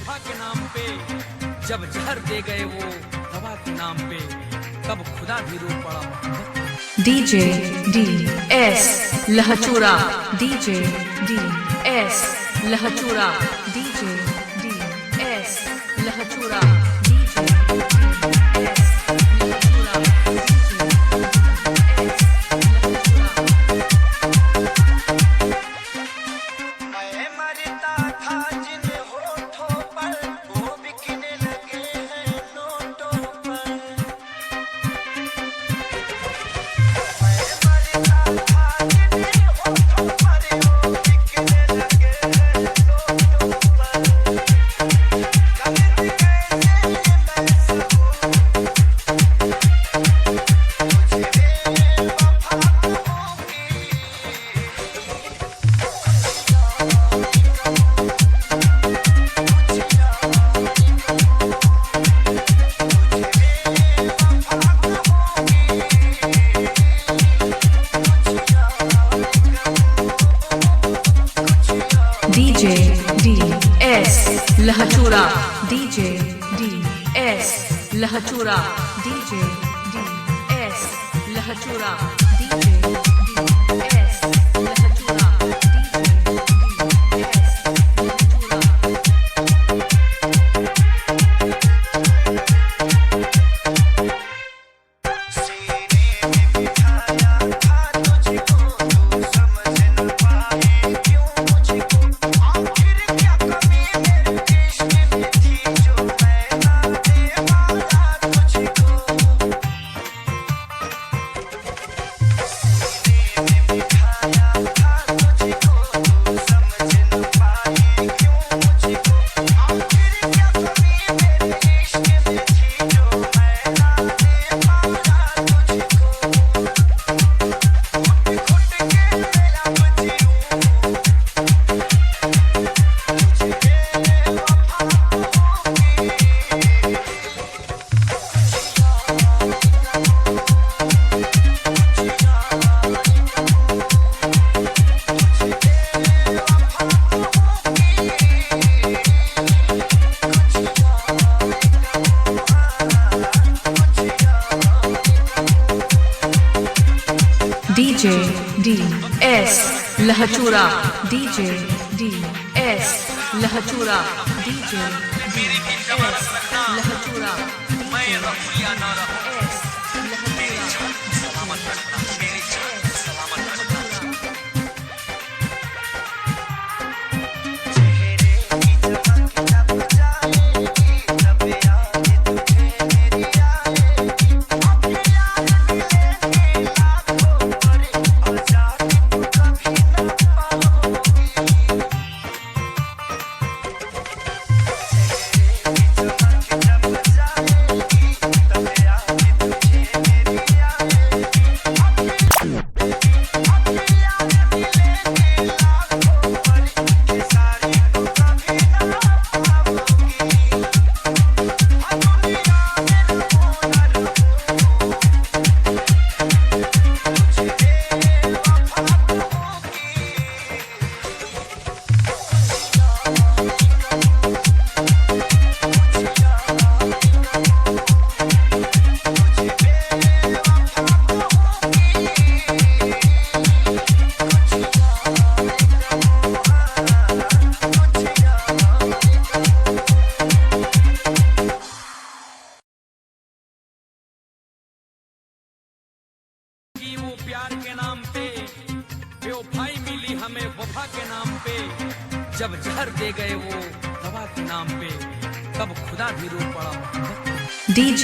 वफा के नाम पे, जब जहर दे गए वो दवा के नाम पे, तब खुदा भी रो पड़ा मोहब्बत। DJ D S Lahchura, DJ D S Lahchura, DJ D S Lahchura, DJ D S Lahchura, DJ D S Lahchura. मैं मरता था जिन होठों पर, वो बिकने लगे हैं नोटों पर। मैं मरता था जिन होठों पर, वो बिकने लगे हैं नोटों पर। गलत कैसे मैं सकूं, तुझे बेवफा कहूंगी। DJ D S Lahchura, DJ D S Lahchura, DJ D S Lahchura, DJ D S Lahchura, DJ D S Lahchura. सीने में बिठाया था तुझको, तू समझ न पाए क्यों मुझको। आखिर क्या कमी मेरे इश्क में थी, जो मैं ना दे पाया तुझको। सीने में बिठाया था तुझको, तू समझ न पाए क्यों मुझको। आखिर क्या कमी मेरे इश्क में थी, जो मैं ना दे पाया तुझको। घुट घुट के मेरा बचियूं, तुझे बेवफा कहूंगी। DJ D S Lahchura, DJ D S Lahchura, DJ D मेरी भी जमानत S रखना, Lahchura, मैं DJ रहूं या ना रहूं, S मेरी Lahchura. जान सलामत रखना, मेरी जान सलामत रखना। चेहरे की चमक जब जाएगी, तब याद तुझे मेरी आएगी। अखियाँ मिलेंगी लाखों पर, आजादी तू कभी न पाओगी। चेहरे की चमक जब जाएगी, तब याद तुझे मेरी आएगी। अखियाँ मिलेंगी लाखों पर, खेसारी को कभी ना पाओगी। दुनिया में रहूं न रहूं, तुझे बेवफा कहूंगी। कि वो प्यार के नाम पे, बेवफाई मिली हमें वफा के नाम पे, जब जहर दे गए वो दवा के नाम पे, तब खुदा भी रो पड़ा मोहब्बत। DJ